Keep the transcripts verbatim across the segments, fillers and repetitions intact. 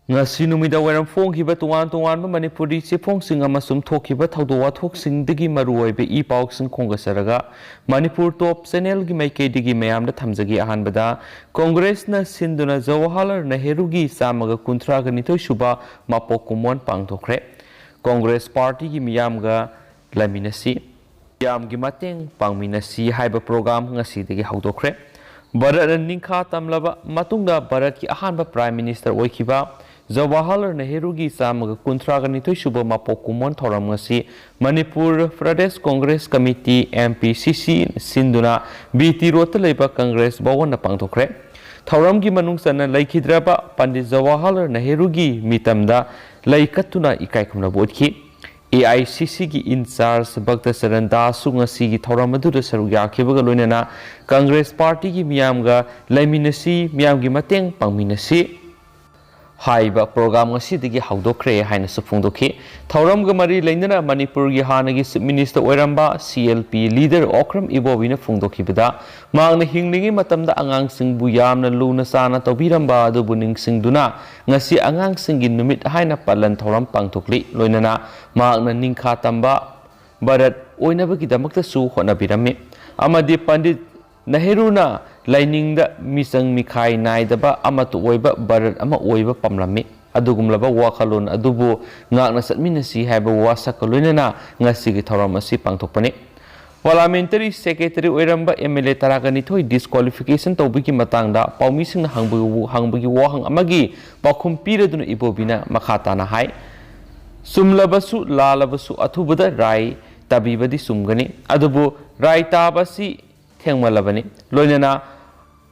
ꯉꯁꯤ ꯅꯨꯃꯤꯗꯥꯡ ꯋꯥꯏꯔꯝ ꯐꯣꯡꯈꯤꯕ ꯇꯣꯉꯥꯟ ꯇꯣꯉꯥꯟꯕ ꯃꯅꯤꯄꯨꯔꯤ ꯆꯦꯐꯣꯡꯁꯤꯡ ꯑꯃꯁꯨꯡ ꯊꯣꯛꯈꯤꯕ ꯊꯧꯗꯣꯛ ꯋꯥꯊꯣꯛꯁꯤꯡꯗꯒꯤ ꯃꯔꯨꯑꯣꯏꯕ ꯏ ꯄꯥꯎꯁꯤꯡ ꯈꯣꯝꯒꯠꯆꯔꯒ, ꯃꯅꯤꯄꯨꯔ ꯇꯣꯞ ꯆꯦꯅꯦꯜꯒꯤ ꯃꯥꯏꯀꯩꯗꯒꯤ ꯃꯌꯥꯝꯗ ꯊꯝꯖꯒꯦ꯫ ꯑꯍꯥꯟꯕꯗ, ꯀꯣꯡꯒ꯭ꯔꯦꯁꯅ ꯁꯤꯟꯗꯨꯅ ꯖꯋꯥꯍꯔꯂꯥꯜ ꯅꯦꯍꯔꯨꯒꯤ ꯆꯥꯝꯃꯒ ꯀꯨꯟꯊ꯭ꯔꯥꯒ ꯅꯤꯊꯣꯏ ꯁꯨꯕ ꯃꯄꯣꯛ ꯀꯨꯝꯑꯣꯟ ꯄꯥꯡꯊꯣꯛꯈ꯭ꯔꯦ꯫ ꯀꯣꯡꯒ꯭ꯔꯦꯁ ꯄꯥꯔꯇꯤꯒꯤ ꯃꯤꯌꯥꯝꯒ ꯂꯩꯃꯤꯟꯅꯁꯤ, ꯃꯤꯌꯥꯝꯒꯤ ꯃꯇꯦꯡ ꯄꯥꯡꯃꯤꯟꯅꯁꯤ ꯍꯥꯏꯕ ꯄ꯭ꯔꯣꯒ꯭ꯔꯥꯝ ꯉꯁꯤꯗꯒꯤ ꯍꯧꯗꯣꯛꯈ꯭ꯔꯦ꯫ ꯚꯥꯔꯠꯅ ꯅꯤꯡꯈꯥ ꯇꯝꯂꯕ ꯃꯇꯨꯡꯗ ꯚꯥꯔꯠꯀꯤ ꯑꯍꯥꯟꯕ ꯄ꯭ꯔꯥꯏꯝ ꯃꯤꯅꯤꯁꯇꯔ ꯑꯣꯏꯈꯤꯕ ꯖꯋꯥꯍꯔꯂꯥꯜ ꯅꯦꯍꯔꯨꯒꯤ ꯆꯥꯝꯃꯒ ꯀꯨꯟꯊ꯭ꯔꯥꯒ ꯅꯤꯊꯣꯏ ꯁꯨꯕ ꯃꯄꯣꯛ ꯀꯨꯝꯑꯣꯟ ꯊꯧꯔꯝ ꯉꯁꯤ Manipur Pradesh Congress committee, M P ꯁꯤ ꯁꯤ, ꯁꯤꯟꯗꯨꯅ ꯕꯤ ꯇꯤ ꯔꯣꯗꯇ ꯂꯩꯕ ꯀꯪꯒ꯭ꯔꯦꯁ ꯚꯋꯟꯗ ꯄꯥꯡꯊꯣꯛꯈ꯭ꯔꯦ꯫ ꯊꯧꯔꯝꯒꯤ ꯃꯅꯨꯡ ꯆꯟꯅ ꯂꯩꯈꯤꯗ꯭ꯔꯕ ꯄꯟꯗꯤꯠ ꯖꯋꯥꯍꯔꯂꯥꯜ ꯅꯦꯍꯔꯨꯒꯤ ꯃꯤꯇꯝꯗ ꯂꯩ ꯀꯠꯇꯨꯅ ꯏꯀꯥꯏ ꯈꯨꯝꯅꯕ ꯎꯠꯈꯤ꯫ ꯑꯦ ꯑꯥꯏ ꯁꯤ ꯁꯤꯒꯤ ꯏꯟꯆꯥꯔꯖ ꯚꯛꯇꯆꯔꯟ ꯗꯥꯁꯁꯨ ꯉꯁꯤꯒꯤ ꯊꯧꯔꯝ ꯑꯗꯨꯗ ꯁꯔꯨꯛ ꯌꯥꯈꯤꯕꯒ ꯂꯣꯏꯅꯅ ꯀꯪꯒ꯭ꯔꯦꯁ ꯄꯥꯔꯇꯤꯒꯤ ꯃꯤꯌꯥꯝꯒ ꯂꯩꯃꯤꯟꯅꯁꯤ, ꯃꯤꯌꯥꯝꯒꯤ ꯃꯇꯦꯡ ꯄꯥꯡꯃꯤꯟꯅꯁꯤ ꯍꯥꯏꯕ ꯄ꯭ꯔꯣꯒ꯭ꯔꯥꯝ ꯉꯁꯤꯗꯒꯤ ꯍꯧꯗꯣꯛꯈ꯭ꯔꯦ ꯍꯥꯏꯅꯁꯨ ꯐꯣꯡꯗꯣꯛꯈꯤ꯫ ꯊꯧꯔꯝꯒ ꯃꯔꯤ ꯂꯩꯅꯅ ꯃꯅꯤꯄꯨꯔꯒꯤ ꯍꯥꯟꯅꯒꯤ ꯆꯤꯐ ꯃꯤꯅꯤꯁꯇꯔ ꯑꯣꯏꯔꯝꯕ C L P leader Okram ꯏꯕꯣꯕꯤꯅ ꯐꯣꯡꯗꯣꯛꯈꯤꯕꯗ, ꯃꯍꯥꯛꯅ ꯍꯤꯡꯂꯤꯉꯩ ꯃꯇꯝꯗ ꯑꯉꯥꯡꯁꯤꯡꯕꯨ ꯌꯥꯝꯅ ꯂꯨꯅ ꯆꯥꯅ ꯇꯧꯕꯤꯔꯝꯕ ꯑꯗꯨꯕꯨ ꯅꯤꯡꯁꯤꯡꯗꯨꯅ ꯉꯁꯤ ꯑꯉꯥꯡꯁꯤꯡꯒꯤ ꯅꯨꯃꯤꯠ ꯍꯥꯏꯅ ꯄꯥꯂꯟ ꯊꯧꯔꯝ ꯄꯥꯡꯊꯣꯛꯂꯤ꯫ ꯂꯣꯏꯅꯅ ꯃꯍꯥꯛꯅ ꯅꯤꯡꯈꯥ ꯇꯝꯕ ꯚꯥꯔꯠ ꯑꯣꯏꯅꯕꯒꯤꯗꯃꯛꯇꯁꯨ ꯍꯣꯠꯅꯕꯤꯔꯝꯃꯤ ꯑꯃꯗꯤ ꯄꯟꯗꯤꯠ ꯅꯦꯍꯔꯨꯅ ꯂꯥꯏꯅꯤꯡꯗ ꯃꯤꯆꯪ ꯃꯤꯈꯥꯏ ꯅꯥꯏꯗꯕ ꯑꯃꯠꯇ ꯑꯣꯏꯕ ꯚꯥꯔꯠ ꯑꯃ ꯑꯣꯏꯕ ꯄꯥꯝꯂꯝꯃꯤ꯫ ꯑꯗꯨꯒꯨꯝꯂꯕ ꯋꯥꯈꯜꯂꯣꯟ ꯑꯗꯨꯕꯨ ꯉꯥꯛꯅ ꯆꯠꯃꯤꯟꯅꯁꯤ ꯍꯥꯏꯕ ꯋꯥꯁꯛꯀ ꯂꯣꯏꯅꯅ ꯉꯁꯤꯒꯤ ꯊꯧꯔꯝ ꯑꯁꯤ ꯄꯥꯡꯊꯣꯛꯄꯅꯤ꯫ ꯄꯥꯔꯂꯥꯃꯦꯟꯇꯔꯤ ꯁꯦꯀ꯭ꯔꯦꯇꯔꯤ ꯑꯣꯏꯔꯝꯕ ꯑꯦꯝ ꯑꯦꯜ ꯑꯦ ꯇꯔꯥꯒ ꯅꯤꯊꯣꯏ ꯗꯤꯁꯀ꯭ꯋꯥꯂꯤꯐꯤꯀꯦꯁꯟ ꯇꯧꯕꯒꯤ ꯃꯇꯥꯡꯗ ꯄꯥꯎꯃꯤꯁꯤꯡꯅ ꯍꯪꯕꯒꯤ ꯍꯪꯕꯒꯤ ꯋꯥꯍꯪ ꯑꯃꯒꯤ ꯄꯥꯎꯈꯨꯝ ꯄꯤꯔꯗꯨꯅ ꯏꯕꯣꯕꯤꯅ ꯃꯈꯥ ꯇꯥꯅ ꯍꯥꯏ, ꯆꯨꯝꯂꯕꯁꯨ ꯂꯥꯜꯂꯕꯁꯨ ꯑꯊꯨꯕꯗ ꯔꯥꯏ ꯇꯥꯕꯤꯕꯗꯤ ꯆꯨꯝꯒꯅꯤ, ꯑꯗꯨꯕꯨ ꯔꯥꯏ ꯇꯥꯕ ꯑꯁꯤ ꯊꯦꯡꯃꯜꯂꯕꯅꯤ꯫ ꯂꯣꯏꯅꯅ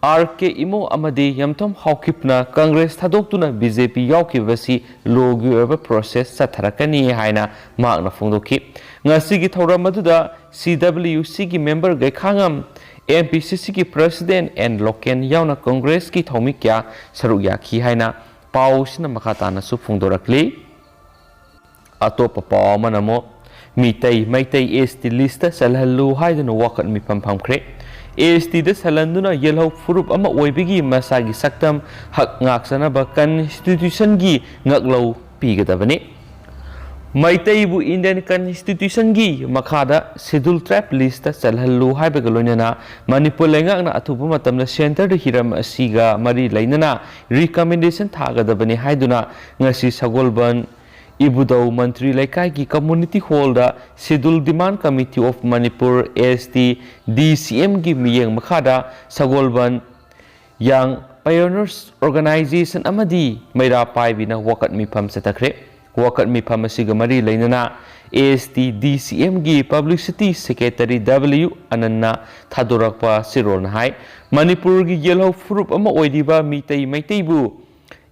ꯑꯥꯔ ꯀꯦ ꯏꯃꯣ ꯑꯃꯗꯤ ꯌꯝꯊꯣꯝ ꯍꯥꯎꯀꯤꯞꯅ ꯀꯪꯒ꯭ꯔꯦꯁ ꯊꯥꯗꯣꯛꯇꯨꯅ ꯕꯤ ꯖꯦ ꯄꯤ ꯌꯥꯎꯈꯤꯕꯁꯤ ꯂꯣꯒꯤ ꯑꯣꯏꯕ ꯄ꯭ꯔꯣꯁꯦꯁ ꯆꯠꯊꯔꯛꯀꯅꯤ ꯍꯥꯏꯅ ꯃꯍꯥꯛꯅ ꯐꯣꯡꯗꯣꯛꯈꯤ꯫ ꯉꯁꯤꯒꯤ ꯊꯧꯔꯝ ꯑꯗꯨꯗ ꯁꯤ ꯗꯕ꯭ꯂꯤꯌꯨ ꯁꯤꯒꯤ ꯃꯦꯝꯕꯔ ꯒꯩꯈꯥꯉꯝ, ꯑꯦꯝ ꯄꯤ ꯁꯤ ꯁꯤꯒꯤ ꯄ꯭ꯔꯁꯤꯗꯦꯟ ꯑꯦꯟ ꯂꯣꯀꯦꯟ ꯌꯥꯎꯅ ꯀꯪꯒ꯭ꯔꯦꯁꯀꯤ ꯊꯧꯃꯤ ꯀꯌꯥ ꯁꯔꯨꯛ ꯌꯥꯈꯤ ꯍꯥꯏꯅ ꯄꯥꯎꯁꯤꯅ ꯃꯈꯥ ꯇꯥꯅꯁꯨ ꯐꯣꯡꯗꯣꯔꯛꯂꯤ꯫ ꯑꯇꯣꯞꯄ ꯄꯥꯎ ꯑꯃꯅ ꯑꯃꯨꯛ ꯃꯤꯇꯩ, ꯃꯩꯇꯩ ꯑꯦꯁ ꯇꯤ ꯂꯤꯁꯇ ꯆꯜꯍꯜꯂꯨ ꯍꯥꯏꯗꯨꯅ ꯋꯥꯀꯠ ꯃꯤꯐꯝ ꯐꯝꯈ꯭ꯔꯦ꯫ ꯑꯦꯁ ꯇꯤꯗ ꯁꯜꯍꯟꯗꯨꯅ ꯌꯦꯜꯍꯧ ꯐꯨꯔꯨꯞ ꯑꯃ ꯑꯣꯏꯕꯒꯤ ꯃꯁꯥꯒꯤ ꯁꯛꯇꯝ, ꯍꯛ ꯉꯥꯛꯆꯅꯕ ꯀꯟꯁꯇꯤꯇ꯭ꯌꯨꯁꯟꯒꯤ ꯉꯛꯂꯧ ꯄꯤꯒꯗꯕꯅꯤ꯫ ꯃꯩꯇꯩꯕꯨ ꯏꯟꯗꯤꯌꯟ ꯀꯟꯁꯇꯤꯇ꯭ꯌꯨꯁꯟꯒꯤ ꯃꯈꯥꯗ ꯁꯦꯗ꯭ꯌꯨꯜ ꯇ꯭ꯔꯥꯏꯕ ꯂꯤꯁꯇ ꯆꯜꯍꯜꯂꯨ ꯍꯥꯏꯕꯒ ꯂꯣꯏꯅꯅ ꯃꯅꯤꯄꯨꯔ ꯂꯩꯉꯥꯛꯅ ꯑꯊꯨꯕ ꯃꯇꯝꯗ ꯁꯦꯟꯇꯔꯗ ꯍꯤꯔꯝ ꯑꯁꯤꯒ ꯃꯔꯤ ꯂꯩꯅꯅ ꯔꯤꯀꯃꯦꯟꯗꯦꯁꯟ ꯊꯥꯒꯗꯕꯅꯤ ꯍꯥꯏꯗꯨꯅ ꯉꯁꯤ ꯁꯒꯣꯜꯕꯟ ꯏꯕꯨꯙꯧ ꯃꯟꯇ꯭ꯔꯤ ꯂꯩꯀꯥꯏꯒꯤ ꯀꯝꯃ꯭ꯌꯨꯅꯤꯇꯤ ꯍꯣꯜꯗ Scheduled Demand Committee of Manipur, S T, D C M ꯒꯤ ꯃꯤꯠꯌꯦꯡ ꯃꯈꯥꯗ ꯁꯒꯣꯜꯕꯟ Young Pioneers Organization ꯑꯃꯗꯤ ꯃꯩꯔꯥ ꯄꯥꯏꯕꯤꯅ ꯋꯥꯀꯠ ꯃꯤꯐꯝ ꯆꯠꯊꯈ꯭ꯔꯦ꯫ ꯋꯥꯀꯠ ꯃꯤꯐꯝ ꯑꯁꯤꯒ ꯃꯔꯤ ꯂꯩꯅꯅ S T D C M ꯒꯤ Publicity Secretary W ꯑꯅꯟꯅ ꯊꯥꯗꯣꯔꯛꯄ ꯆꯦꯔꯣꯜꯅ ꯍꯥꯏ, ꯃꯅꯤꯄꯨꯔꯒꯤ ꯌꯦꯜꯍꯧ ꯐꯨꯔꯨꯞ ꯑꯃ ꯑꯣꯏꯔꯤꯕ ꯃꯤꯇꯩ ꯃꯩꯇꯩꯕꯨ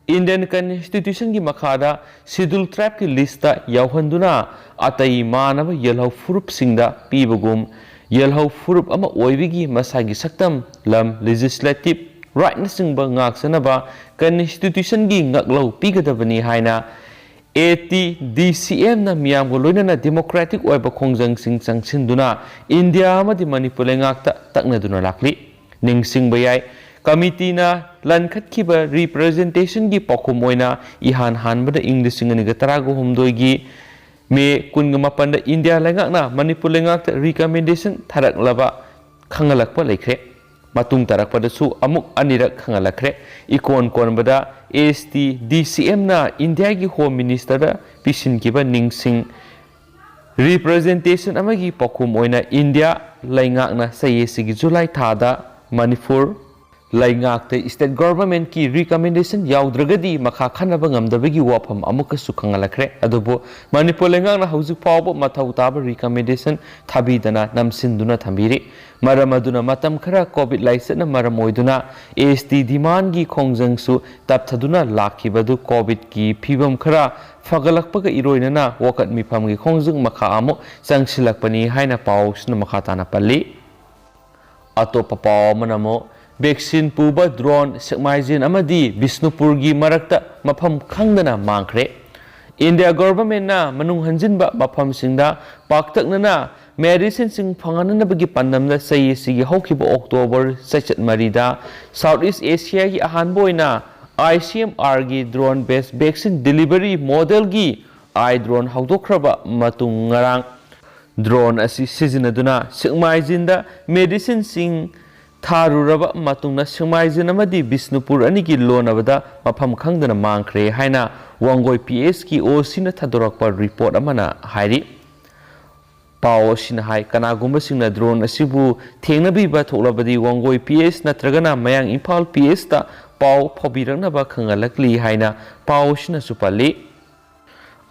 ꯏꯟꯗꯤꯌꯟ ꯀꯟꯁꯇꯤꯇ꯭ꯌꯨꯁꯟꯒꯤ ꯃꯈꯥꯗ ꯁꯦꯗ꯭ꯌꯨꯜ ꯇ꯭ꯔꯥꯏꯕꯀꯤ ꯂꯤꯁꯇ ꯌꯥꯎꯍꯟꯗꯨꯅ ꯑꯇꯩ ꯃꯥꯟꯅꯕ ꯌꯦꯜꯍꯧ ꯐꯨꯔꯨꯞꯁꯤꯡꯗ ꯄꯤꯕꯒꯨꯝ, ꯌꯦꯜꯍꯧ ꯐꯨꯔꯨꯞ ꯑꯃ ꯑꯣꯏꯕꯒꯤ ꯃꯁꯥꯒꯤ ꯁꯛꯇꯝ, ꯂꯝ, ꯂꯦꯖꯤꯁꯂꯦꯇꯤꯚ ꯔꯥꯏꯠꯅꯆꯤꯡꯕ ꯉꯥꯛꯆꯅꯕ ꯀꯟꯁꯇꯤꯇ꯭ꯌꯨꯁꯟꯒꯤ ꯉꯛꯂꯧ ꯄꯤꯒꯗꯕꯅꯤ ꯍꯥꯏꯅ A T D C M ꯅ ꯃꯤꯌꯥꯝꯒ ꯂꯣꯏꯅꯅ ꯗꯦꯃꯣꯀ꯭ꯔꯦꯇꯤꯛ ꯑꯣꯏꯕ ꯈꯣꯡꯖꯪꯁꯤꯡ ꯆꯪꯁꯤꯟꯗꯨꯅ ꯏꯟꯗꯤꯌꯥ ꯑꯃꯗꯤ ꯃꯅꯤꯄꯨꯔ ꯂꯩꯉꯥꯛꯇ ꯇꯛꯅꯗꯨꯅ ꯂꯥꯛꯂꯤ꯫ ꯅꯤꯡꯁꯤꯡꯕ ꯌꯥꯏ, ꯀꯃꯤꯇꯤꯅ ꯂꯟꯈꯠꯈꯤꯕ ꯔꯤꯄ꯭ꯔꯖꯦꯟꯇꯦꯁꯟꯒꯤ ꯄꯥꯎꯈꯨꯝ ꯑꯣꯏꯅ ꯏꯍꯥꯟ ꯍꯥꯟꯕꯗ ꯏꯪ ꯂꯤꯁꯤꯡ ꯑꯅꯤꯒ ꯇꯔꯥꯒ ꯍꯨꯝꯗꯣꯏꯒꯤ ꯃꯦ ꯀꯨꯟꯒ ꯃꯥꯄꯟꯗ ꯏꯟꯗꯤꯌꯥ ꯂꯩꯉꯥꯛꯅ ꯃꯅꯤꯄꯨꯔ ꯂꯩꯉꯥꯛꯇ ꯔꯤꯀꯃꯦꯟꯗꯦꯁꯟ ꯊꯥꯔꯛꯂꯕ ꯈꯪꯍꯜꯂꯛꯄ ꯂꯩꯈ꯭ꯔꯦ꯫ ꯃꯇꯨꯡ ꯇꯥꯔꯛꯄꯗꯁꯨ ꯑꯃꯨꯛ ꯑꯅꯤꯔꯛ ꯈꯪꯍꯜꯂꯛꯈ꯭ꯔꯦ꯫ ꯏꯀꯣꯟ ꯀꯣꯟꯕꯗ S T D C M ꯅ ꯏꯟꯗꯤꯌꯥꯒꯤ ꯍꯣꯝ ꯃꯤꯅꯤꯁꯇꯔꯗ ꯄꯤꯁꯤꯟꯈꯤꯕ ꯅꯤꯡꯁꯤꯡ ꯔꯤꯄ꯭ꯔꯖꯦꯟꯇꯦꯁꯟ ꯑꯃꯒꯤ ꯄꯥꯎꯈꯨꯝ ꯑꯣꯏꯅ ꯏꯟꯗꯤꯌꯥ ꯂꯩꯉꯥꯛꯅ ꯆꯍꯤ ꯑꯁꯤꯒꯤ ꯖꯨꯂꯥꯏ ꯊꯥꯗ ꯃꯅꯤꯄꯨꯔ ꯂꯩꯉꯥꯛꯇ ꯁ꯭ꯇꯦꯠ ꯒꯣꯚꯔꯟꯃꯦꯟꯠꯀꯤ ꯔꯤꯀꯃꯦꯟꯗꯦꯁꯟ ꯌꯥꯎꯗ꯭ꯔꯒꯗꯤ ꯃꯈꯥ ꯈꯟꯅꯕ ꯉꯝꯗꯕꯒꯤ ꯋꯥꯐꯝ ꯑꯃꯨꯛꯀꯁꯨ ꯈꯪꯍꯜꯂꯛꯈ꯭ꯔꯦ꯫ ꯑꯗꯨꯕꯨ ꯃꯅꯤꯄꯨꯔ ꯂꯩꯉꯥꯛꯅ ꯍꯧꯖꯤꯛ ꯐꯥꯎꯕ ꯃꯊꯧ ꯇꯥꯕ ꯔꯤꯀꯃꯦꯟꯗꯦꯁꯟ ꯊꯥꯕꯤꯗꯅ ꯅꯝꯁꯤꯟꯗꯨꯅ ꯊꯝꯕꯤꯔꯤ꯫ ꯃꯔꯝ ꯑꯗꯨꯅ ꯃꯇꯝ ꯈꯔ ꯀꯣꯚꯤꯗ ꯂꯥꯏꯆꯠꯅ ꯃꯔꯝ ꯑꯣꯏꯗꯨꯅ S T demand ꯒꯤ ꯈꯣꯡꯖꯪꯁꯨ ꯇꯞꯊꯗꯨꯅ ꯂꯥꯛꯈꯤꯕꯗꯨ ꯀꯣꯚꯤꯗꯀꯤ ꯐꯤꯕꯝ ꯈꯔ ꯐꯒꯠꯂꯛꯄꯒ ꯏꯔꯣꯏꯅꯅ ꯋꯥꯀꯠ ꯃꯤꯐꯝꯒꯤ ꯈꯣꯡꯖꯪ ꯃꯈꯥ ꯑꯃꯨꯛ ꯆꯪꯁꯤꯜꯂꯛꯄꯅꯤ ꯍꯥꯏꯅ ꯄꯥꯎꯁꯤꯅ ꯃꯈꯥ ꯇꯥꯅ ꯄꯜꯂꯤ꯫ ꯑꯇꯣꯞꯄ ꯄꯥꯎ ꯑꯃꯅ ꯑꯃꯨꯛ ꯚꯦꯛꯁꯤꯟ ꯄꯨꯕ ꯗ꯭ꯔꯣꯟ ꯁꯦꯛꯃꯥꯏꯖꯤꯟ ꯑꯃꯗꯤ ꯕꯤꯁꯅꯨꯄꯨꯔꯒꯤ ꯃꯔꯛꯇ ꯃꯐꯝ ꯈꯪꯗꯅ ꯃꯥꯡꯈ꯭ꯔꯦ꯫ ꯏꯟꯗꯤꯌꯥ ꯒꯣꯚꯔꯟꯃꯦꯟꯠꯅ ꯃꯅꯨꯡ ꯍꯟꯖꯤꯟꯕ ꯃꯐꯝꯁꯤꯡꯗ ꯄꯥꯛꯇꯛꯅꯅ ꯃꯦꯗꯤꯁꯤꯟꯁꯤꯡ ꯐꯪꯍꯟꯅꯕꯒꯤ ꯄꯥꯟꯗꯝꯗ ꯆꯍꯤ ꯑꯁꯤꯒꯤ ꯍꯧꯈꯤꯕ ꯑꯣꯛꯇꯣꯕꯔ ꯆꯩꯆꯠ ꯃꯔꯤꯗ South East Asiaꯒꯤ ꯑꯍꯥꯟꯕ ꯑꯣꯏꯅ ICMRꯒꯤ drone based vaccine delivery modelꯒꯤ eye drone ꯍꯧꯗꯣꯛꯈ꯭ꯔꯕ ꯃꯇꯨꯡ ꯉꯔꯥꯡ drone ꯑꯁꯤ ꯁꯤꯖꯤꯟꯅꯗꯨꯅ ꯁꯦꯛꯃꯥꯏꯖꯤꯟꯗ ꯃꯦꯗꯤꯁꯤꯟꯁꯤꯡ ꯊꯥꯔꯨꯔꯕ ꯃꯇꯨꯡꯗ ꯁꯦꯛꯃꯥꯏꯖꯤꯟ ꯑꯃꯗꯤ ꯕꯤꯁꯅꯨꯄꯨꯔ ꯑꯅꯤꯒꯤ ꯂꯣꯟꯅꯕꯗ ꯃꯐꯝ ꯈꯪꯗꯅ ꯃꯥꯡꯈ꯭ꯔꯦ ꯍꯥꯏꯅ ꯋꯥꯡꯒꯣꯏ PSꯀꯤ OCꯅ ꯊꯥꯗꯣꯔꯛꯄ report ꯑꯃꯅ ꯍꯥꯏꯔꯤ꯫ ꯄꯥꯎ ꯑꯁꯤꯅ ꯍꯥꯏ, ꯀꯅꯥꯒꯨꯝꯕꯁꯤꯡꯅ drone ꯑꯁꯤꯕꯨ ꯊꯦꯡꯅꯕꯤꯕ ꯊꯣꯛꯂꯕꯗꯤ ꯋꯥꯡꯒꯣꯏ PS ꯅꯠꯇ꯭ꯔꯒꯅ ꯃꯌꯥꯡ ꯏꯝꯐꯥꯜ PSꯇ ꯄꯥꯎ ꯐꯥꯎꯕꯤꯔꯛꯅꯕ ꯈꯪꯍꯜꯂꯛꯂꯤ ꯍꯥꯏꯅ ꯄꯥꯎ ꯑꯁꯤꯅꯁꯨ ꯄꯜꯂꯤ꯫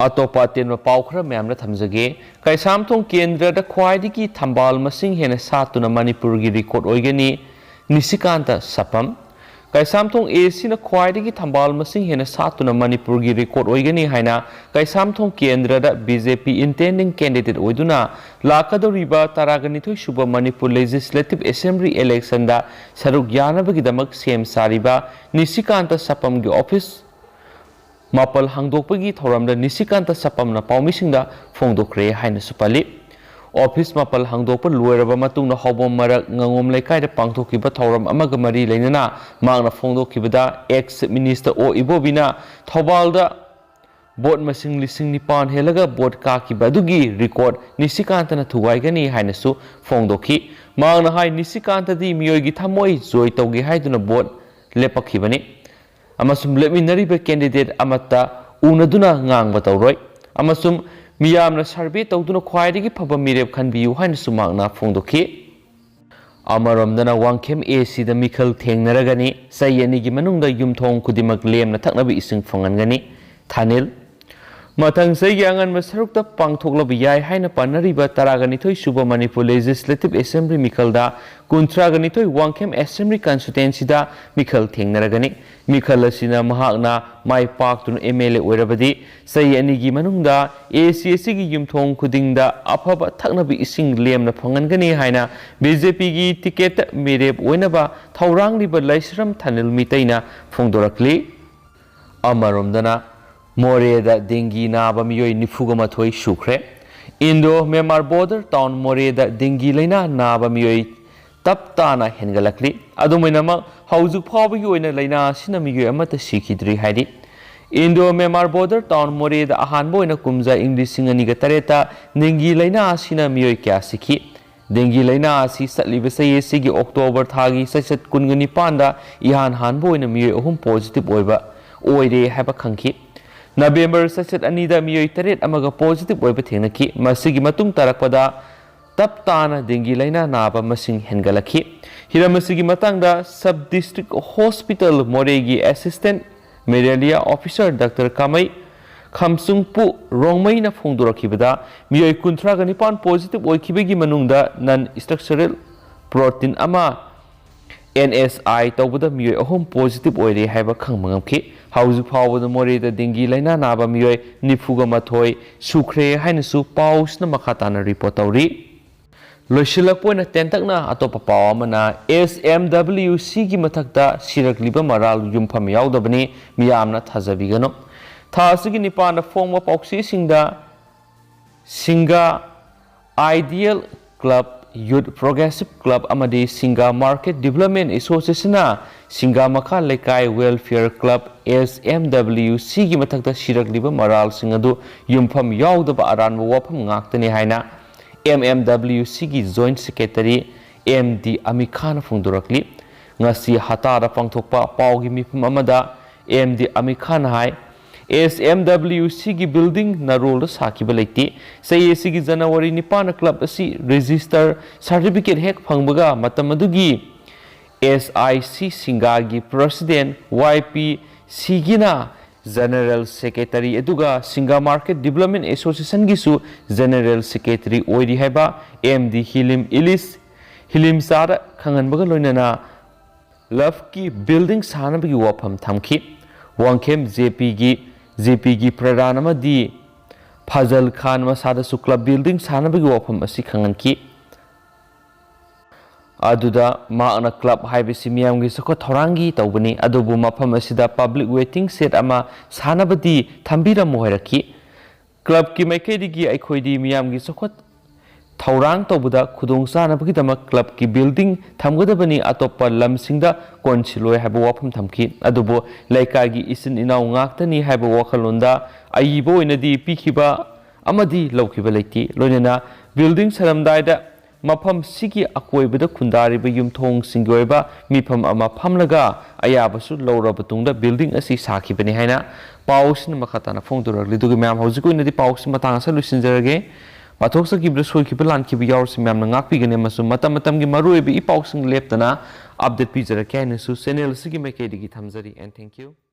ꯑꯇꯣꯞꯄ ꯑꯇꯦꯟꯕ ꯄꯥꯎ ꯈꯔ ꯃꯌꯥꯝꯅ ꯊꯝꯖꯒꯦ꯫ ꯀꯩꯁꯥꯝꯊꯣꯡ ꯀꯦꯟꯗ꯭ꯔꯗ ꯈ꯭ꯋꯥꯏꯗꯒꯤ ꯊꯝꯕꯥꯜ ꯃꯁꯤꯡ ꯍꯦꯟꯅ ꯁꯥꯠꯇꯨꯅ ꯃꯅꯤꯄꯨꯔꯒꯤ record ꯑꯣꯏꯒꯅꯤ꯫ ꯅꯤꯁꯤꯀꯥꯟꯇ ꯁꯥꯄꯝ꯫ ꯀꯩꯁꯥꯝꯊꯣꯡ ACꯅ ꯈ꯭ꯋꯥꯏꯗꯒꯤ ꯊꯝꯕꯥꯜ ꯃꯁꯤꯡ ꯍꯦꯟꯅ ꯁꯥꯠꯇꯨꯅ ꯃꯅꯤꯄꯨꯔꯒꯤ record ꯑꯣꯏꯒꯅꯤ ꯍꯥꯏꯅ ꯀꯩꯁꯥꯝꯊꯣꯡ ꯀꯦꯟꯗ꯭ꯔꯗ BJP intending candidate ꯑꯣꯏꯗꯨꯅ ꯂꯥꯛꯀꯗꯧꯔꯤꯕ ꯇꯔꯥꯒ ꯅꯤꯊꯣꯏ ꯁꯨꯕ ꯃꯅꯤꯄꯨꯔ Legislative Assembly electionꯗ ꯁꯔꯨꯛ ꯌꯥꯅꯕꯒꯤꯗꯃꯛ ꯁꯦꯝ ꯁꯥꯔꯤꯕ ꯅꯤꯁꯤꯀꯥꯟꯇ ꯁꯥꯄꯝꯒꯤ office ꯃꯥꯄꯜ ꯍꯥꯡꯗꯣꯛꯄꯒꯤ ꯊꯧꯔꯝꯗ ꯅꯤꯁꯤꯀꯥꯟꯇ ꯁꯥꯄꯝꯅ ꯄꯥꯎꯃꯤꯁꯤꯡꯗ ꯐꯣꯡꯗꯣꯛꯈ꯭ꯔꯦ ꯍꯥꯏꯅꯁꯨ ꯄꯜꯂꯤ꯫ Office ꯃꯥꯄꯜ ꯍꯥꯡꯗꯣꯛꯄ ꯂꯣꯏꯔꯕ ꯃꯇꯨꯡꯗ ꯍꯥꯎꯕꯝ ꯃꯔꯛ ꯉꯥꯉꯣꯝ ꯂꯩꯀꯥꯏꯗ ꯄꯥꯡꯊꯣꯛꯈꯤꯕ ꯊꯧꯔꯝ ꯑꯃꯒ ꯃꯔꯤ ꯂꯩꯅꯅ ꯃꯍꯥꯛꯅ ꯐꯣꯡꯗꯣꯛꯈꯤꯕꯗ ex Chief Minister ꯑꯣ ꯏꯕꯣꯕꯤꯅ ꯊꯧꯕꯥꯜꯗ vote ꯃꯁꯤꯡ ꯂꯤꯁꯤꯡ ꯅꯤꯄꯥꯟ ꯍꯦꯜꯂꯒ vote ꯀꯥꯈꯤꯕ ꯑꯗꯨꯒꯤ record ꯅꯤꯁꯤꯀꯥꯟꯇꯅ ꯊꯨꯒꯥꯏꯒꯅꯤ ꯍꯥꯏꯅꯁꯨ ꯐꯣꯡꯗꯣꯛꯈꯤ꯫ ꯃꯍꯥꯛꯅ ꯍꯥꯏ, ꯅꯤꯁꯤꯀꯥꯟꯇꯗꯤ ꯃꯤꯑꯣꯏꯒꯤ ꯊꯃꯣꯏ ꯖꯣꯏ ꯇꯧꯒꯦ ꯍꯥꯏꯗꯨꯅ vote ꯂꯦꯞꯄꯛꯈꯤꯕꯅꯤ꯫ ꯑꯃꯁꯨꯡ ꯂꯦꯞꯃꯤꯟꯅꯔꯤꯕ candidate ꯑꯃꯠꯇ ꯎꯅꯗꯨꯅ ꯉꯥꯡꯕ ꯇꯧꯔꯣꯏ ꯑꯃꯁꯨꯡ ꯃꯤꯌꯥꯝꯅ survey ꯇꯧꯗꯨꯅ ꯈ꯭ꯋꯥꯏꯗꯒꯤ ꯐꯕ ꯃꯤꯔꯦꯞ ꯈꯟꯕꯤꯌꯨ ꯍꯥꯏꯅꯁꯨ ꯃꯍꯥꯛꯅ ꯐꯣꯡꯗꯣꯛꯈꯤ꯫ ꯑꯃꯔꯣꯝꯗꯅ ꯋꯥꯡꯈꯦꯝ ACꯗ ꯃꯤꯈꯜ ꯊꯦꯡꯅꯔꯒꯅꯤ꯫ ꯆꯍꯤ ꯑꯅꯤꯒꯤ ꯃꯅꯨꯡꯗ ꯌꯨꯝꯊꯣꯡ ꯈꯨꯗꯤꯡꯃꯛ ꯂꯦꯝꯅ ꯊꯛꯅꯕ ꯏꯁꯤꯡ ꯐꯪꯍꯟꯒꯅꯤ꯫ ꯊꯥꯅꯤꯜ꯫ ꯃꯊꯪ ꯆꯍꯤꯒꯤ ꯑꯉꯟꯕ ꯁꯔꯨꯛꯇ ꯄꯥꯡꯊꯣꯛꯂꯕ ꯌꯥꯏ ꯍꯥꯏꯅ ꯄꯥꯅꯔꯤꯕ ꯇꯔꯥꯒ ꯅꯤꯊꯣꯏ ꯁꯨꯕ ꯃꯅꯤꯄꯨꯔ Legislative Assembly ꯃꯤꯈꯜꯗ ꯀꯨꯟꯊ꯭ꯔꯥꯒ ꯅꯤꯊꯣꯏ ꯋꯥꯡꯈꯦꯝ Assembly Constituencyꯗ ꯃꯤꯈꯜ ꯊꯦꯡꯅꯔꯒꯅꯤ꯫ ꯃꯤꯈꯜ ꯑꯁꯤꯅ ꯃꯍꯥꯛꯅ ꯃꯥꯏ ꯄꯥꯛꯇꯨꯅ MLA ꯑꯣꯏꯔꯕꯗꯤ ꯆꯍꯤ ꯑꯅꯤꯒꯤ ꯃꯅꯨꯡꯗ AC ꯑꯁꯤꯒꯤ ꯌꯨꯝꯊꯣꯡ ꯈꯨꯗꯤꯡꯗ ꯑꯐꯕ ꯊꯛꯅꯕ ꯏꯁꯤꯡ ꯂꯦꯝꯅ ꯐꯪꯍꯟꯒꯅꯤ ꯍꯥꯏꯅ BJPꯒꯤ ticketꯇ ꯃꯤꯔꯦꯞ ꯑꯣꯏꯅꯕ ꯊꯧꯔꯥꯡꯂꯤꯕ ꯂꯩꯁ꯭ꯔꯝ ꯊꯥꯅꯤꯜ ꯃꯤꯇꯩꯅ ꯐꯣꯡꯗꯣꯔꯛꯂꯤ꯫ ꯑꯃꯔꯣꯝꯗꯅ ꯃꯣꯔꯦꯗ dengue ꯅꯥꯕ ꯃꯤꯑꯣꯏ ꯅꯤꯐꯨꯒ ꯃꯥꯊꯣꯏ ꯁꯨꯈ꯭ꯔꯦ꯫ ꯏꯟꯗꯣ ꯃ꯭ꯌꯥꯟꯃꯥꯔ ꯕꯣꯔꯗꯔ ꯇꯥꯎꯟ ꯃꯣꯔꯦꯗ ꯗꯦꯡꯒꯤ ꯂꯥꯏꯅꯥ ꯅꯥꯕ ꯃꯤꯑꯣꯏ ꯇꯞ ꯇꯥꯅ ꯍꯦꯟꯒꯠꯂꯛꯂꯤ꯫ ꯑꯗꯨꯝ ꯑꯣꯏꯅꯃꯛ, ꯍꯧꯖꯤꯛ ꯐꯥꯎꯕꯒꯤ ꯑꯣꯏꯅ ꯂꯥꯏꯅꯥ ꯑꯁꯤꯅ ꯃꯤꯑꯣꯏ ꯑꯃꯠꯇ ꯁꯤꯈꯤꯗ꯭ꯔꯤ ꯍꯥꯏꯔꯤ꯫ ꯏꯟꯗꯣ ꯃ꯭ꯌꯥꯟꯃꯥꯔ ꯕꯣꯔꯗꯔ ꯇꯥꯎꯟ ꯃꯣꯔꯦꯗ ꯑꯍꯥꯟꯕ ꯑꯣꯏꯅ ꯀꯨꯝꯖꯥ ꯏꯪ ꯂꯤꯁꯤꯡ ꯑꯅꯤꯒ ꯇꯔꯦꯠꯇ ꯗꯦꯡꯒꯤ ꯂꯥꯏꯅꯥ ꯑꯁꯤꯅ ꯃꯤꯑꯣꯏ ꯀꯌꯥ ꯁꯤꯈꯤ꯫ ꯗꯦꯡꯒꯤ ꯂꯥꯏꯅꯥ ꯑꯁꯤ ꯆꯠꯂꯤꯕ ꯆꯍꯤ ꯑꯁꯤꯒꯤ ꯑꯣꯛꯇꯣꯕꯔ ꯊꯥꯒꯤ ꯆꯩꯆꯠ ꯀꯨꯟꯒ ꯅꯤꯄꯥꯟꯗ ꯏꯍꯥꯟ ꯍꯥꯟꯕ ꯑꯣꯏꯅ ꯃꯤꯑꯣꯏ ꯑꯍꯨꯝ ꯄꯣꯖꯤꯇꯤꯚ ꯑꯣꯏꯕ ꯑꯣꯏꯔꯦ ꯍꯥꯏꯕ ꯈꯪꯈꯤ꯫ ꯅꯕꯦꯝꯕꯔ ꯆꯩꯆꯠ ꯑꯅꯤꯗ ꯃꯤꯑꯣꯏ ꯇꯔꯦꯠ ꯑꯃꯒ ꯄꯣꯖꯤꯇꯤꯚ ꯑꯣꯏꯕ ꯊꯦꯡꯅꯈꯤ꯫ ꯃꯁꯤꯒꯤ ꯃꯇꯨꯡ ꯇꯥꯔꯛꯄꯗ ꯇꯞ ꯇꯥꯅ ꯗꯦꯡꯒꯤ ꯂꯥꯏꯅꯥ ꯅꯥꯕ ꯃꯁꯤꯡ ꯍꯦꯟꯒꯠꯂꯛꯈꯤ꯫ ꯍꯤꯔꯝ ꯑꯁꯤꯒꯤ ꯃꯇꯥꯡꯗ ꯁꯕ ꯗꯤꯁꯇ꯭ꯔꯤꯛ ꯍꯣꯁꯄꯤꯇꯥꯜ ꯃꯣꯔꯦꯒꯤ ꯑꯦꯁꯤꯁꯇꯦꯟꯠ ꯃꯦꯂꯦꯔꯤꯌꯥ ꯑꯣꯐꯤꯁꯥꯔ ꯗꯥꯛꯇꯔ ꯀꯥꯃꯩ ꯈꯝꯆꯨꯡꯄꯨ ꯔꯣꯡꯃꯩꯅ ꯐꯣꯡꯗꯣꯔꯛꯈꯤꯕꯗ, ꯃꯤꯑꯣꯏ ꯀꯨꯟꯊ꯭ꯔꯥꯒ ꯅꯤꯄꯥꯟ ꯄꯣꯖꯤꯇꯤꯚ ꯑꯣꯏꯈꯤꯕꯒꯤ ꯃꯅꯨꯡꯗ ꯅꯟ ꯏꯁꯇ꯭ꯔꯛꯆꯔꯦꯜ ꯄ꯭ꯔꯣꯇꯤꯟ ꯑꯃ, ꯑꯦꯟ ꯑꯦꯁ ꯑꯥꯏ, ꯇꯧꯕꯗ ꯃꯤꯑꯣꯏ ꯑꯍꯨꯝ ꯄꯣꯖꯤꯇꯤꯚ ꯑꯣꯏꯔꯦ ꯍꯥꯏꯕ ꯈꯪꯕ ꯉꯝꯈꯤ꯫ ꯍꯧꯖꯤꯛ ꯐꯥꯎꯕꯗ ꯃꯣꯔꯦꯗ ꯗꯦꯡꯒꯤ ꯂꯥꯏꯅꯥ ꯅꯥꯕ ꯃꯤꯑꯣꯏ ꯅꯤꯐꯨꯒ ꯃꯥꯊꯣꯏ ꯁꯨꯈ꯭ꯔꯦ ꯍꯥꯏꯅꯁꯨ ꯄꯥꯎꯁꯤꯅ ꯃꯈꯥ ꯇꯥꯅ ꯔꯤꯄꯣꯔꯠ ꯇꯧꯔꯤ꯫ ꯂꯣꯏꯁꯤꯜꯂꯛꯄ ꯑꯣꯏꯅ ꯇꯦꯟꯇꯛꯅ ꯑꯇꯣꯞꯄ ꯄꯥꯎ ꯑꯃꯅ, ꯑꯦꯁ ꯑꯦꯝ ꯗꯕ꯭ꯂꯤꯎ ꯁꯤꯒꯤ ꯃꯊꯛꯇ ꯁꯤꯔꯛꯂꯤꯕ ꯃꯔꯥꯜ ꯌꯨꯝꯐꯝ ꯌꯥꯎꯗꯕꯅꯤ, ꯃꯤꯌꯥꯝꯅ ꯊꯥꯖꯕꯤꯒꯅꯨ꯫ ꯊꯥ ꯑꯁꯤꯒꯤ ꯅꯤꯄꯥꯟꯗ ꯐꯣꯡꯕ ꯄꯥꯎꯆꯦꯁꯤꯡꯗ ꯁꯤꯡꯒꯥ ꯑꯥꯏꯗꯤꯌꯦꯜ ꯀ꯭ꯂꯕ, ꯌꯨꯠ ꯄ꯭ꯔꯣꯒ꯭ꯔꯦꯁꯤꯚ ꯀ꯭ꯂꯕ ꯑꯃꯗꯤ ꯁꯤꯡꯒꯥ ꯃꯥꯔꯀꯦꯠ ꯗꯤꯕꯂꯞꯃꯦꯟ ꯑꯦꯁꯣꯁꯤꯌꯦꯁꯟꯅ ꯁꯤꯡꯒꯥ ꯃꯈꯥ ꯂꯩꯀꯥꯏ ꯋꯦꯜꯐꯤꯌꯔ ꯀ꯭ꯂꯕ, ꯑꯦꯁ ꯑꯦꯝ ꯗꯕ꯭ꯂꯤꯎ ꯁꯤꯒꯤ ꯃꯊꯛꯇ ꯁꯤꯔꯛꯂꯤꯕ ꯃꯔꯥꯜꯁꯤꯡ ꯑꯗꯨ ꯌꯨꯝꯐꯝ ꯌꯥꯎꯗꯕ ꯑꯔꯥꯟꯕ ꯋꯥꯐꯝ ꯉꯥꯛꯇꯅꯤ ꯍꯥꯏꯅ ꯑꯦꯝ ꯑꯦꯝ ꯗꯕ꯭ꯂꯤꯎ ꯁꯤꯒꯤ joint secretary M D Amir ꯈꯥꯟꯅ ꯐꯣꯡꯗꯣꯔꯛꯂꯤ꯫ ꯉꯁꯤ ꯍꯇꯥꯗ ꯄꯥꯡꯊꯣꯛꯄ ꯄꯥꯎꯒꯤ ꯃꯤꯐꯝ ꯑꯃꯗ ꯑꯦꯝ ꯗꯤ ꯑꯃꯤꯔ ꯈꯥꯟꯅ ꯍꯥꯏ, ꯑꯦꯁ ꯑꯦꯝ ꯗꯕ꯭ꯂꯤꯎ ꯁꯤꯒꯤ ꯕꯤꯜꯗꯤꯡ ꯅꯔꯣꯜꯗ ꯁꯥꯈꯤꯕ ꯂꯩꯇꯦ꯫ ꯆꯍꯤ ꯑꯁꯤꯒꯤ ꯖꯅꯋꯥꯔꯤ ꯅꯤꯄꯥꯟꯗ ꯀ꯭ꯂꯕ ꯑꯁꯤ ꯔꯦꯖꯤꯁꯇꯔ ꯁꯥꯔꯇꯤꯐꯤꯀꯦꯠ ꯍꯦꯛ ꯐꯪꯕꯒ ꯃꯇꯝ ꯑꯗꯨꯒꯤ ꯑꯦꯁ ꯑꯥꯏ ꯁꯤ ꯁꯤꯡꯒꯥꯒꯤ ꯄ꯭ꯔꯁꯤꯗꯦꯟ ꯋꯥꯏ ꯄꯤ ꯁꯤꯒꯤꯅ ꯖꯦꯅꯔꯦꯜ ꯁꯦꯀ꯭ꯔꯦꯇꯔꯤ ꯑꯗꯨꯒ ꯁꯤꯡꯒꯥ ꯃꯥꯔꯀꯦꯠ ꯗꯤꯕꯂꯞꯃꯦꯟ ꯑꯦꯁꯣꯁꯤꯌꯦꯁꯟꯒꯤꯁꯨ ꯖꯦꯅꯔꯦꯜ ꯁꯦꯀ꯭ꯔꯦꯇꯔꯤ ꯑꯣꯏꯔꯤ ꯍꯥꯏꯕ ꯑꯦꯝ ꯗꯤ ꯍꯤꯂꯤꯝ ꯏꯂꯤꯁ ꯍꯤꯂꯤꯝꯆꯥꯗ ꯈꯪꯍꯟꯕꯒ ꯂꯣꯏꯅꯅ ꯂꯞꯀꯤ ꯕꯤꯜꯗꯤꯡ ꯁꯥꯅꯕꯒꯤ ꯋꯥꯐꯝ ꯊꯝꯈꯤ꯫ ꯋꯥꯡꯈꯦꯝ ꯖꯦ ꯄꯤꯒꯤ, ꯖꯦ ꯄꯤꯒꯤ ꯄ꯭ꯔꯙꯥꯟ ꯑꯃꯗꯤ ꯐꯖꯜ ꯈꯥꯟ ꯃꯁꯥꯗꯁꯨ ꯀ꯭ꯂꯕ ꯕꯤꯜꯗꯤꯡ ꯁꯥꯅꯕꯒꯤ ꯋꯥꯐꯝ ꯑꯁꯤ ꯈꯪꯍꯟꯈꯤ꯫ ꯑꯗꯨꯗ ꯃꯍꯥꯛꯅ ꯀ꯭ꯂꯕ ꯍꯥꯏꯕꯁꯤ ꯃꯤꯌꯥꯝꯒꯤ ꯆꯥꯎꯈꯠ ꯊꯧꯔꯥꯡꯒꯤ ꯇꯧꯕꯅꯤ, ꯑꯗꯨꯕꯨ ꯃꯐꯝ ꯑꯁꯤꯗ ꯄꯕ꯭ꯂꯤꯛ ꯋꯦꯇꯤꯡ ꯁꯦꯗ ꯑꯃ ꯁꯥꯅꯕꯗꯤ ꯊꯝꯕꯤꯔꯝꯃꯨ ꯍꯥꯏꯔꯛꯈꯤ꯫ ꯀ꯭ꯂꯕꯀꯤ ꯃꯥꯏꯀꯩꯗꯒꯤ ꯑꯩꯈꯣꯏꯗꯤ ꯃꯤꯌꯥꯝꯒꯤ ꯆꯥꯎꯈꯠ ꯊꯧꯔꯥꯡ ꯇꯧꯕꯗ ꯈꯨꯗꯣꯡ ꯆꯥꯅꯕꯒꯤꯗꯃꯛ ꯀ꯭ꯂꯕꯀꯤ ꯕꯤꯜꯗꯤꯡ ꯊꯝꯒꯗꯕꯅꯤ, ꯑꯇꯣꯞꯄ ꯂꯝꯁꯤꯡꯗ ꯀꯣꯟꯁꯤꯜꯂꯣꯏ ꯍꯥꯏꯕ ꯋꯥꯐꯝ ꯊꯝꯈꯤ꯫ ꯑꯗꯨꯕꯨ ꯂꯩꯀꯥꯏꯒꯤ ꯏꯆꯤꯟ ꯏꯅꯥꯎ ꯉꯥꯛꯇꯅꯤ ꯍꯥꯏꯕ ꯋꯥꯈꯜꯂꯣꯟꯗ ꯑꯏꯕ ꯑꯣꯏꯅꯗꯤ ꯄꯤꯈꯤꯕ ꯑꯃꯗꯤ ꯂꯧꯈꯤꯕ ꯂꯩꯇꯦ꯫ ꯂꯣꯏꯅꯅ ꯕꯤꯜꯗꯤꯡ ꯁꯥꯔꯝꯗꯥꯏꯗ ꯃꯐꯝꯁꯤꯒꯤ ꯑꯀꯣꯏꯕꯗ ꯈꯨꯟꯗꯥꯔꯤꯕ ꯌꯨꯝꯊꯣꯡꯁꯤꯡꯒꯤ ꯑꯣꯏꯕ ꯃꯤꯐꯝ ꯑꯃ ꯐꯝꯂꯒ ꯑꯌꯥꯕꯁꯨ ꯂꯧꯔꯕ ꯇꯨꯡꯗ ꯕꯤꯜꯗꯤꯡ ꯑꯁꯤ ꯁꯥꯈꯤꯕꯅꯤ ꯍꯥꯏꯅ ꯄꯥꯎꯁꯤꯅ ꯃꯈꯥ ꯇꯥꯅ ꯐꯣꯡꯗꯣꯔꯛꯂꯤ꯫ ꯑꯗꯨꯒ ꯃꯌꯥꯝ, ꯍꯧꯖꯤꯛꯀꯤ ꯑꯣꯏꯅꯗꯤ ꯄꯥꯎꯁꯤ ꯃꯇꯥꯡ ꯑꯁꯤꯗ ꯂꯣꯏꯁꯤꯟꯖꯔꯒꯦ꯫ ꯄꯥꯊꯣꯛꯆꯈꯤꯕꯗ ꯁꯣꯏꯈꯤꯕ ꯂꯥꯟꯈꯤꯕ ꯌꯥꯎꯔꯁꯨ ꯃꯌꯥꯝꯅ ꯉꯥꯛꯄꯤꯒꯅꯤ ꯑꯃꯁꯨꯡ ꯃꯇꯝ ꯃꯇꯝꯒꯤ ꯃꯔꯨꯑꯣꯏꯕ ꯏ ꯄꯥꯎꯁꯤꯡ ꯂꯦꯞꯇꯅ ꯑꯞꯗꯦꯠ ꯄꯤꯖꯔꯛꯀꯦ ꯍꯥꯏꯅꯁꯨ ꯆꯦꯅꯦꯜ ꯑꯁꯤꯒꯤ ꯃꯥꯏꯀꯩꯗꯒꯤ ꯊꯝꯖꯔꯤ꯫ And thank you.